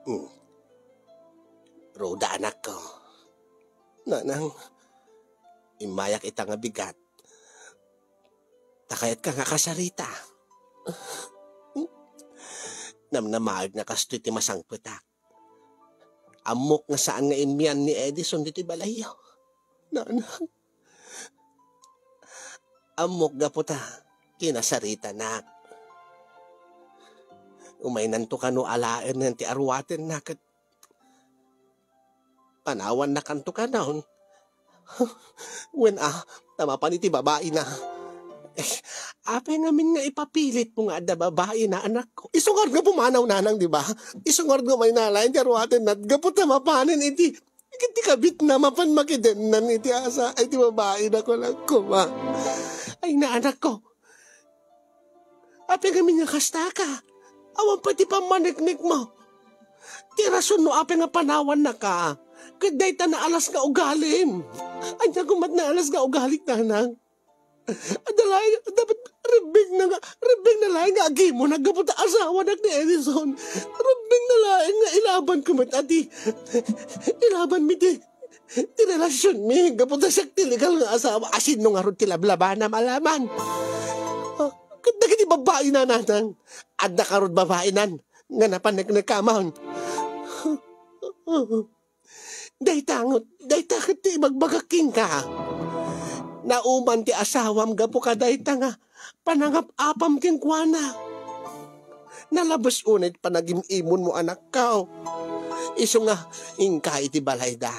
Hmm. Ruda, anakko. Nanang, immayak ita nga bigat. Ta kayatka nga kasarita. Namnamaeg nga kastoy ti masangpetak. Ammok nga saan nga immian ni Edison ditoy balayyo. Nanang, ammok gapu ta kinasaritanak. Umaynanto kano alaen ti aruatenna ket panawannakanto kanon. Wen a, ta mapan iti babaina. Eh, apay ngamin nga ipapilitmo nga adda babaina, anakko? Isu ngarud nga pumanaw, nanang, di ba? Isu ngarud nga umayna laeng ti aruatenna gapu ta mapanen iti, iti kabitna, mapan makidennan iti asa, ay, ti babaina, kunakoma. Ay, na, anakko. Apay ngamin nga kastaka? Awan pay ti pammaneknekmo. Ti rason no apay nga panawannaka, ket dayta naalas nga ugalim. Ania koma ti naalas nga ugalik, nanang? Adda laeng, dapat rebbengna nga, rebbengna laeng nga agimona gapu ta asawanak ni Edison. Rebbengna laeng nga ilabanko met a ti, ilabanmi ti, ti relasionmi, gapu ta siak ti legal nga asawa. Asino ngarud ti lablabana, malaman? Ah, ket dagiti babaina, nanang, adda karud babainan nga napaneknekaman. Dayta ngarud, dayta ket ti ibagbagak kenka. Nauman ti asawam gapu kadayta nga panangap-apam kenkuana. Nalabes unay ti panagim-imonmo, anakko. Isu nga, inka iti balayda.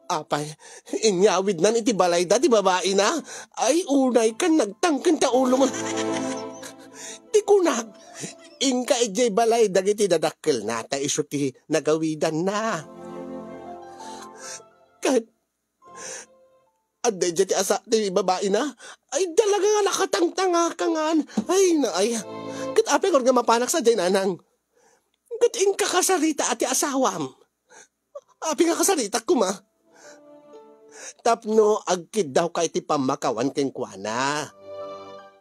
Apay, inyawidnan iti balayda ti babaina? Ay, unaykan, nagtangken ta ulo mo. Ti kunak, inka idiay balay dagiti dadakkelna, ta isu ti nagawidanna. Ket adda idiay ti asa-, ti babaina? Ay, talaga nga nakatangtangaka ngan. Ay, na, ay. Ket apay ngarud nga mapanak sadiay, nanang? Ket inka kasarita a ti asawam? Apay nga kasaritak koma? Tapno agkiddawka iti pammakawan kenkuana.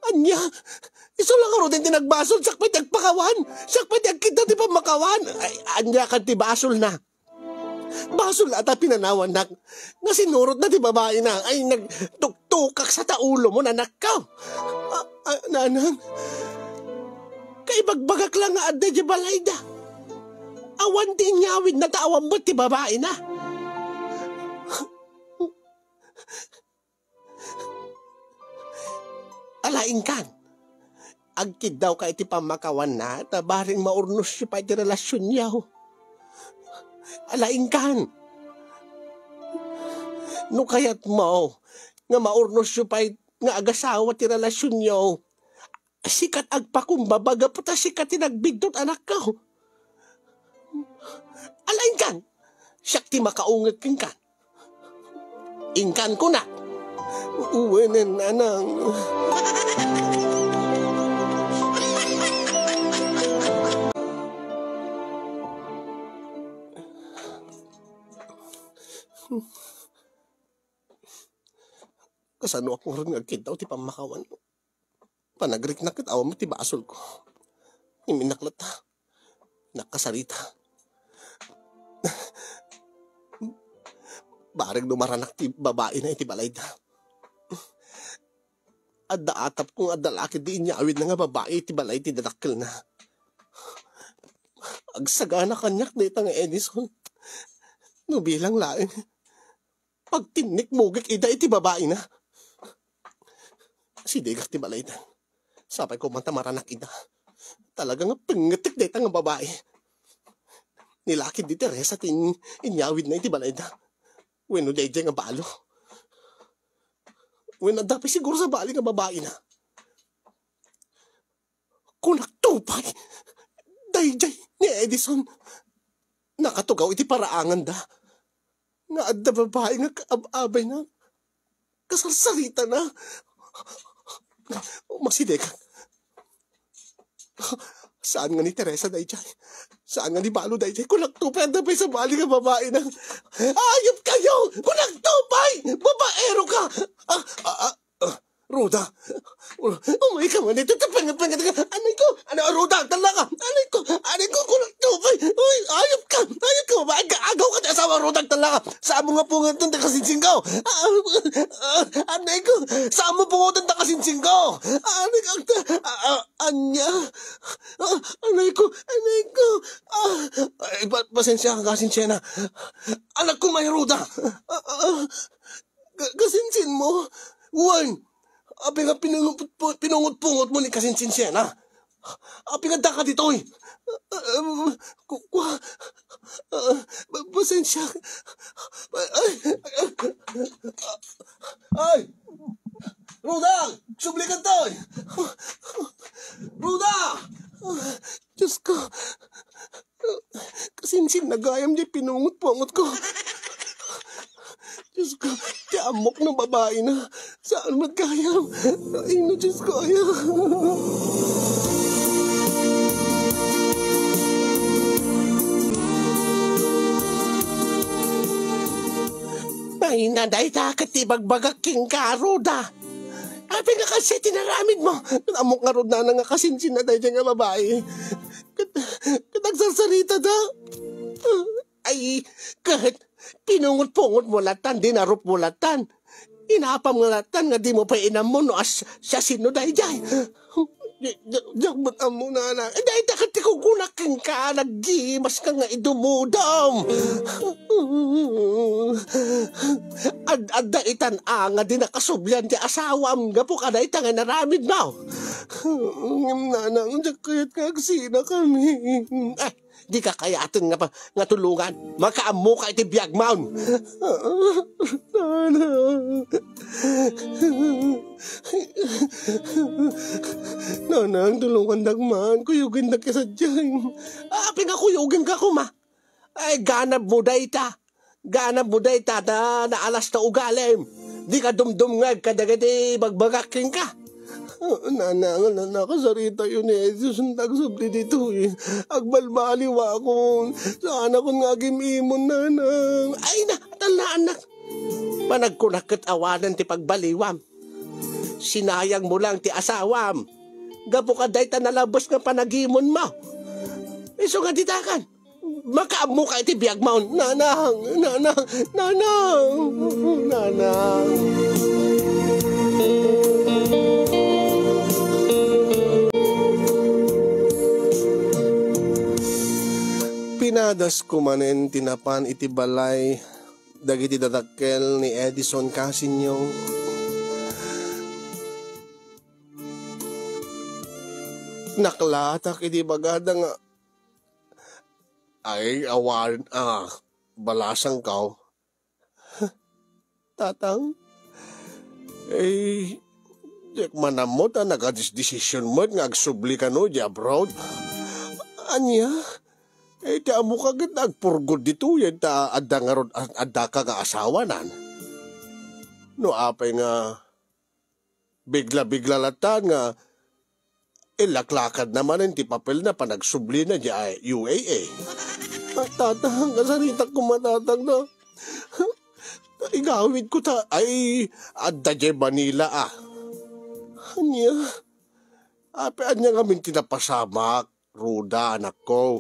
Ania? Isu la ngaruden ti nagbasol, siak pay ti agpakawan? Siak pay ti agkiddaw ti pammakawan? Ay, ania kadi ti basolna? Basol la ta pinanawannak nga sinurotna ti babaina. Ay, nagtuktukak sa ta ulo mo, nanakko. Ah, ah, nanang, kaibagbagak la nga adda di balayda. Awan ti inyawidna ta awan met ti babaina. Ala, inkan, agkiddawka iti pammakawanna, ta bareng maurnosyo pay ti relasionyo. Ala, inkan, no kayatmo nga maurnosyo pay nga agasawa ti relasionyo, sikat agpakumbaba gapu ta sika ti nagbiddut, anakko. Ala, inkan, siak ti makaunget kenka. Inkan, kunak. Wen, nanang. Kasanoak ngarud nga agkiddaw ti pammakawan? Panagriknak ket awan met ti basolko. Imminnak latta. Nakasarita. Bareng no maranak ti babaina iti balayda. Adda atapko nga adda la ketdi inyawidna nga babai iti balay ti dadakkelna. Agsagana kaniak dayta nga Edison. No bilang laeng, pagtinnikmogek ida iti babaina. Sidegak ti balaydan. Sapay koma ta maranak ida. Talaga nga pengetek dayta nga babai. Ni la ketdi Teresa ti in-, inyawidna iti balayda. Wenno daydiay nga balo. Wenno adda pay siguro sabali nga babaina. Kunakto pay, daydiay ni Edison. Nakatugaw iti paraanganda nga adda babai nga kaab-abayna, kasarsaritana. Umasidegak. Saan nga ni Teresa daydiay? Saan nga ni balo daydiay? Kunakto pay, adda pay sabali nga babaina. Ayop kayo! Kunakto pay! Babaero ka! Ah, ah, ah, ah. Roda! Umayka man dito, penget-penget ka! Anay ko! Ano, Roda, agtallaka! Anay ko! Anay ko, kunakto pay! Uy, ayop ka! Ayop ka, babae ka! Agaw ka ti asawa, Roda, agtallaka! Saan mo nga pungetton ti kasinsin ko? Ah, ah, anay ko! Saan mo pungetton ti kasinsin ko? Anay ko, agta-, ah, ah, anya? Ah, anay ko! Anay ko! Ah, ay, pa-, pasensya ka, kasinsin na. Anak ko, may Roda! Ah, ah, ah. Ka-, kasinsin mo? Wen, apay nga pinungut-, pu-, pinungot-pungot mo ni kasinsin Siena? Apay nga adda ka ditoy? Ah, ah, ku-, kua-, ah, pa-, pasensya. Ay, ay, ay, Roda! Subli ka toy! Roda! Diyos ko, kasinsin na gayam di pinungot-pungot ko. Diyos ko, ti ammok no babaina. Saan met gayam? Ay, no, Diyos ko, aya. Ay, na, dayta ket ti bagbagak kenka, Roda. Apay nga kasdiay ti naramidmo? Ammok ngarud, nanang, nga kasinsin na daydiay nga babai. Ket, ket agsarsaritana. Ay, ket pinungot-pungotmo lattan, dinarupmo lattan. Inapam nga lattan nga dimo pay inammo no as-, siasino daydiay. Di-, di-, diak met ammo, nanang. Eh, dayta ket ti kukunak kenka, naggimas ka nga idumudom. Ad-, adda itan a nga di nakasublian ti asawam gapu kadayta nga inaramidmo. Ngem, nanang, diak kayat nga agsinakami. Eh, di ka kayaten nga pa-, nga tulongan. Makaammoka iti biagmon. Nanang. Nanang, tulongandak man. Kuyogendak sadiay. Apay nga kuyogenka koma? Ay, ganabmo dayta. Ganabmo dayta ta naalas ta ugalim. Di ka dumdumngeg kadagiti bagbagak kenka. Ah, nanang, nanang, kasaritayo ni Jesus, inton agsubli ditoy. Agbalbaliwakon. Saanakon nga agim-imon, nanang. Ay na, talnaannak. Panagkunak ket awanen ti pagbaliwam. Sinayangmo lang ti asawam. Gapu kadayta nalabes nga panagimonmo. Isu nga ditakan. Makaammoka iti biagmon. Nanang, nanang, nanang, nanang. Pina- Adasko manen ti napan iti balay dagiti dadakkel ni Edison Casinyong. Naklatak iti bagada nga, "Ay, awan, ah, balasangko." "Tatang, eh, diak man ammo ta nagadisdesisyon met nga agsubli kano idiay abroad." "Ania? Eh, ti ammoka ket agpurgod ditoyen ta adda ngarud, ad-, addaka nga asawanan. No apay nga bigla-bigla latta nga ilaklakadna manen ti papelna panagsublina idiay U A E." "Ah, tatang, kasaritak koma, tatang, no? Igawidko ta, ay, adda idiay Manila, ah." "Ania? Apay ania ngamin ti napasamak, Ruda, anakko?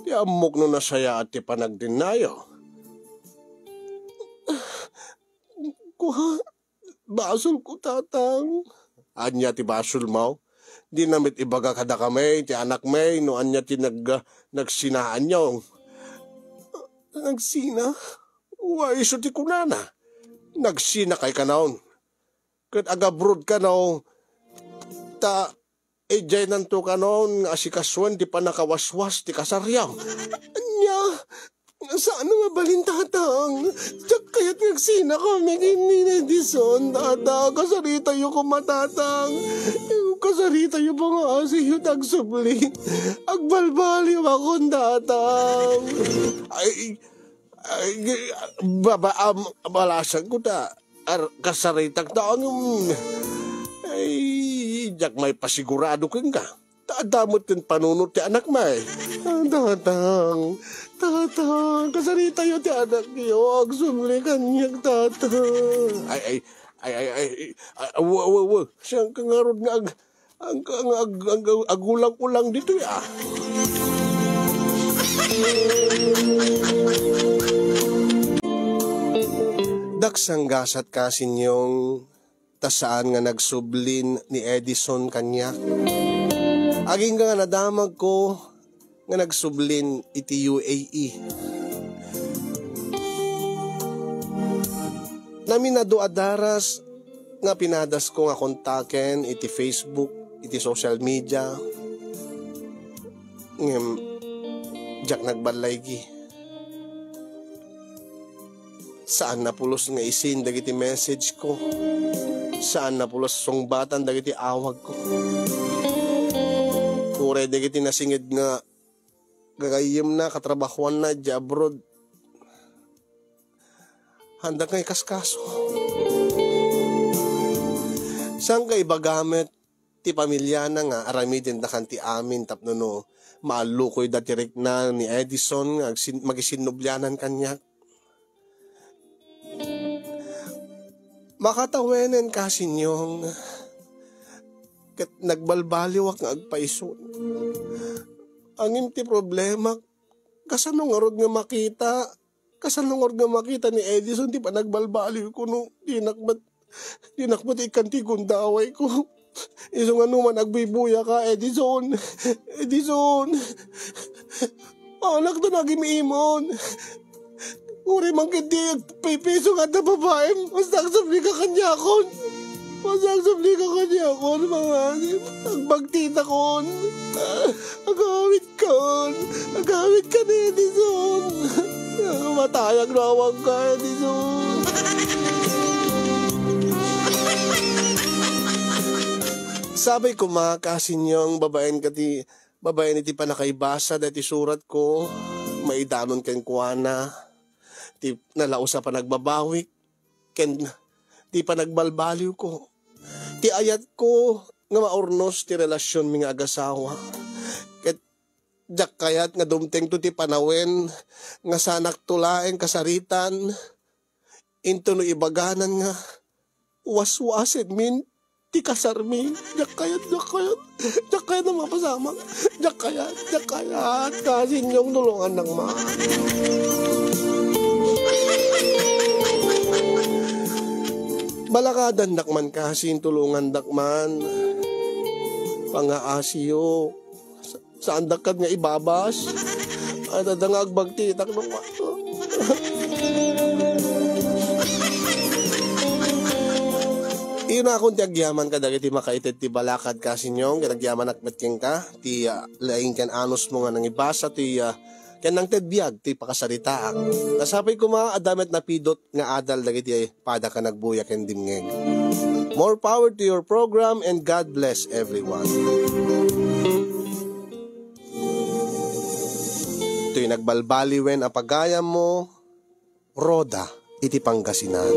Ti ammok no nasayaat ti panagdennayo." "Kua, basolko, tatang." "Ania ti basolmo? Dina met ibaga kadakami ti anakmi no ania ti nag-, nagsinaanyo." "Nagsina? Wa, isu ti kunana. Nagsinakay kanon. Ket agabroad kano, ta idiaynanto kanon nga asikasuen ti pannakawaswas ti kasaryo." "Ania? Saan nga balin, tatang? Diak kayat nga agsinakami ken ni Edison, tatang. Kasaritayo koma, tatang. Kasaritayo, pangaasiyo ta agsubli. Agbalbaliwakon, tatang." "Ay, ay, baba, am, balasangko ta, ar-, kasaritak ta, ngem, ay, diak maipasigurado kenka. Ta adda met ken panunot ti anakmi." "Ah, tatang, tatang, kasaritayo ti anakyo, agsubli kaniak, tatang." "Ay, ay, ay, ay, ay, ay, wa, wa, wa. Sianka ngarud nga ag-, ag-, ag-, ag-, ag-, agulang-ulang ditoy, ah." Daksang gasat, Kasinyong, ta saan nga nagsublin ni Edison kaniak. Agingga nga nadamagko nga nagsublin iti U A E. Naminado a daras nga pinadasko nga kontaken iti Facebook, iti social media. Ngem, diak nagballaygi. Saanna pulos nga isin dagiti message ko. Saanna pulos sungbatan dagiti awagko. Uray dagiti nasinged nga gagayyemna, katrabahoanna idiay abroad. Haandak nga ikaskaso. Saan nga ibaga met ti pamilyana nga aramidenda kanti amin tapno no maallukoyda ti rikna ni Edison nga agsin-, makisinnublianan kaniak. Makatawenen, Kasinyong, ket nagbalbaliwak nga agpayso. Ngem ti problemak, kasano ngarud nga makita Kasano ngarud nga makita ni Edison ti panagbalbaliwko no dinak met, dinak met ikkan ti gundawayko? Isu nga numan agbuybuya ka, Edison. Edison. Anak, ta nagim-imon. Uray man ket di agpipiso nga adda babaem, basta agsubli ka kaniakon. Basta agsubli ka kaniakon, mga agbagtitakon. Agawid Kon, agawid ka ni Edison. Matayag no awan ka, Edison. Sabay koma, Kasinyong, babaen ka ti, babaen iti panakaibasa daytoy surat ko, maidanon kenkuana ti nalaus a panagbabawik ken ti panagbalbaliwko. Ti ayatko nga maurnos ti relasionmi nga agasawa. Ket diak kayat nga dumtengto ti panawen nga saanakto laeng kasaritan, intono ibaganan nga waswasenmin ti kasarmi. Diak kayat, diak kayat, diak kayat a mapasamak. Diak kayat, diak kayat. Kasinyong, tulongannak man. Balakadandak man, Kasin, tulongandak man. Pangaasiyo. Saandak ket nga ibabas. Adda nga agbagtitak no. Inakon ti agyaman kadagiti makaited ti balakad, Kasinyong, ket agyamanak met kenka, ti, ah, laing ken anusmo nga nangibasa ti, ah, ken nangted biag ti pakasaritaak. Nasapay koma, adda met napidot nga adal dagiti padaka nagbuya ken dimngeg. More power to your program and God bless everyone. Toy nagbalbaliwen a pagayammo, Rhoda, iti Pangasinan.